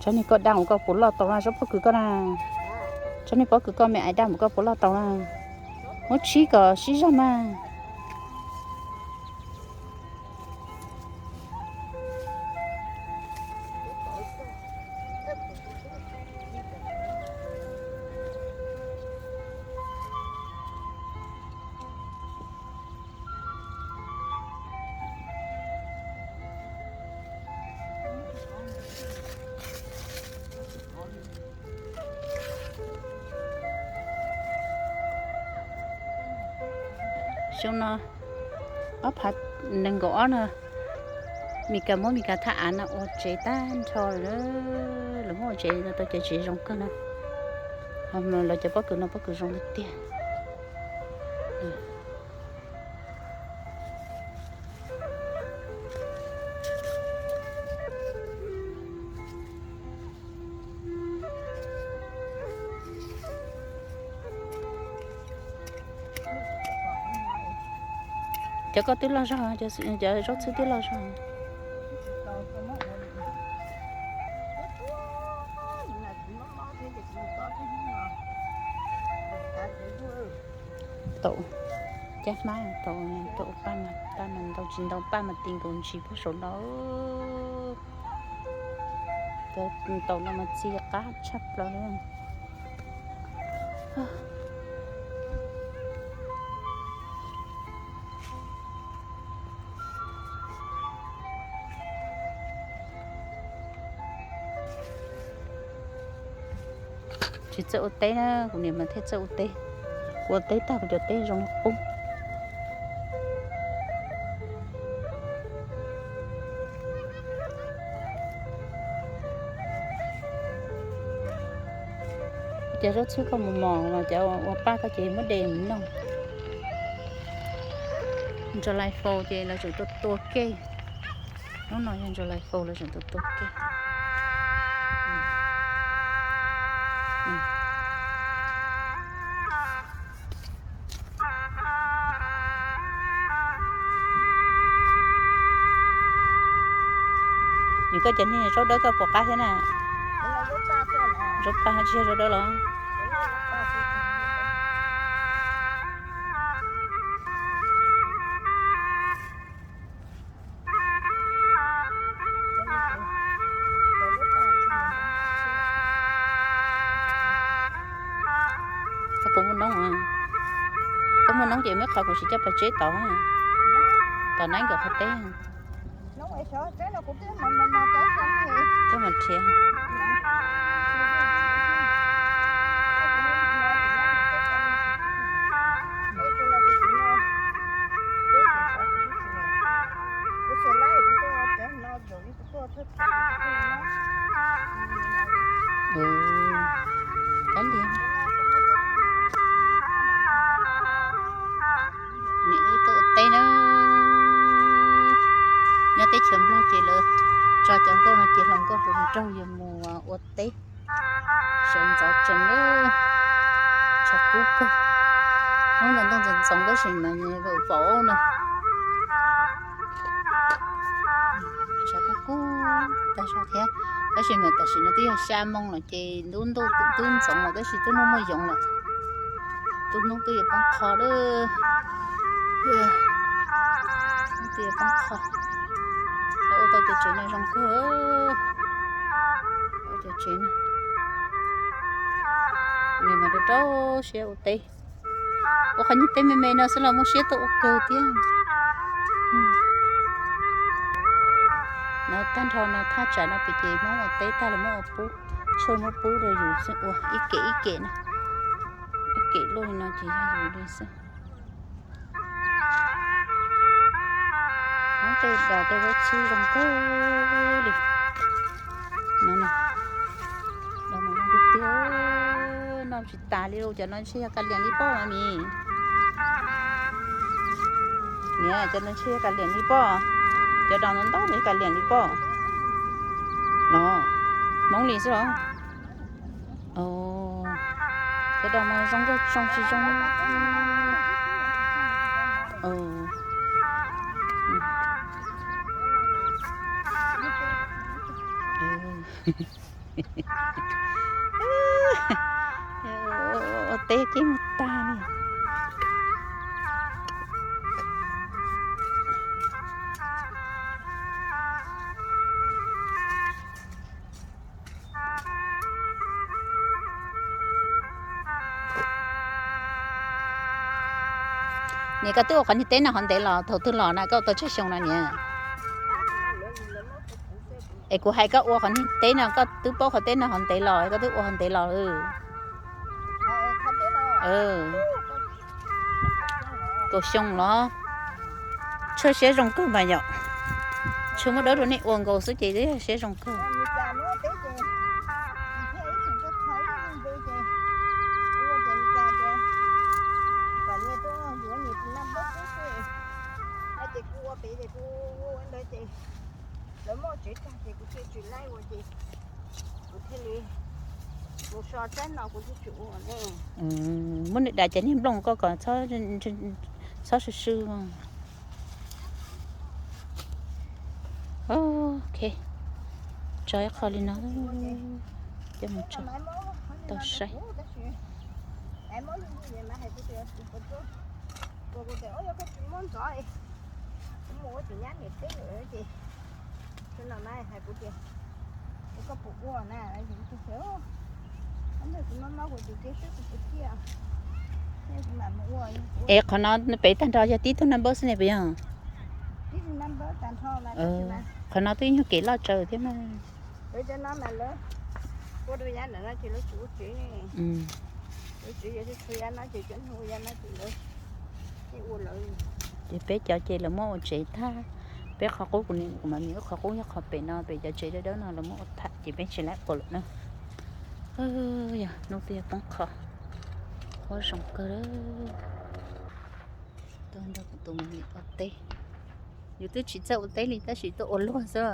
Tsob niag koj daj mus koj puas loj tau na, tsob pob kws koj na. Tsob niag pob kws koj me aiv daj mus koj puas loj tau na. Muab tshib kom sib zog mas. Xyoo no ob phav nees nkaum ob no, Mes Kas muab Mes Kas thaj av no ua tsev tag nrho lawm. Lawv muab ua tsev tau cov tsev zoo kawg na. Lawv cov pob kws no pob kws zoo tiag tiag. Cov koj twb loj zog, cov zaub txhwb twb loj zog. Tau, caj hmab tau, tau paj mas, paj mas ntau tsis ntau, paj mas ti nkaus ntsis puag saum no. Cov taum no mas txi qab tshaj plaws li. Tsis txawj ua teb na, kuv niam mas thiaj txawj ua teb. Kuv ua teb tag kuv cov teb zoo qub. Cov zaub txhwb koj mus mos mas cov ua paj koj ces muab de mus noj. July four ces lawv tseem tua tua kej. Hnub no yog July four lawv tseem tua tua kej. Nws koj cov niag zaub dawb koj puas qab thiab na? Zaub paj tsis yog zaub dawb los? Koj puas muaj noob? Koj muaj noob ces muab qhov kuv siv coj pas tseb tod, tom neeb kom qhov teb. Koj mas rhiav. Kav liam. Niam wb tuaj ua teb na. Nyob teb chaws Nplog ces lawv tso cov nkauj no ces hluas nkauj hluas nraug yuav mus ua teb. Sawv ntxov tsees lawm, tshav kub kawg. Hnub no ntuj ntxoov ntxoov tab sis mas vawm vauv no. Tshav kub kub tag zog thiab, tab sis mas tam sim no twb yog xya moo lawm ces ntuj ntuj twb ntxoov lawm tab sis twb muaj muaj yoov lawm. Tus hnub twb yuav poob qho lawm. Hnub twb yuav poob qho. Lawv ua tau cov tsev no zoo kawg. Ua cov tsev no, nws mas rau rau siab ua teb. Ua qhov nyuag teb me me no xwb los muaj siab tuaj ua kawg thiab. No tag nrho no thaj tsam no pem ces Hmoob ua teb tag los muab ua pub, tshuaj muab pub rau yus xwb, ua ib kem ib kem na. Ib kem luaj li no ces yog yus li xwb. Hmoob tej dos tej zaub txhwb zoo kawg li. No, dos mas zoo tiag tiag, noj tsis tas li lauj. Cov no ntshe yog kav liam li pob mas mis. Niam, cov no ntshe yog kav liam li pob. Cov dos ntau ntau ntshe kav liam li pob. No, Hmoob li xwb los? Cov dos mas zoo nkauj zoo tsis zoo. Ua teb ces mus tag li. Niam, koj twb ua qhov niag teb no qhov ntev los thaum twg los na, koj ua tau tsawg xyoo no niam? Es kuv hais koj ua qhov niag teb no koj twb paub qhov teb no qhov ntev los, koj twb ua qhov ntev los. Kaum xyoo los. Tshuav siab zoo kawg mas yom. Tshuav muab dawb rau nej ua nkaus xwb ces twb yog siab zoo kawg. Muab nws da cov niag nplooj koj kom txhob swb swb. Ok, tso ib qho li no coj mus tso tau saib. Es qhov no pem tag nrho yog tib tug number xwb ne puas yog? Qhov no twb yog kev loj tsawv thiab mas. Ces peb cov ces lawv muab ua tsev tag. Peb qhov qub, kuv niam kuv mam li ub qhov qub yog qhov pem no, pem cov tsev dawb dawb no lawv muab ua tham ces peb tsis laib ua lawm na. Yog hnub twb yuav poob qho, qhuav zoo kawg. Tuaj nrog kuv tus me niam ua teb. Yus twb tsis txawj ua teb li tab sis tuaj ua luag xwb.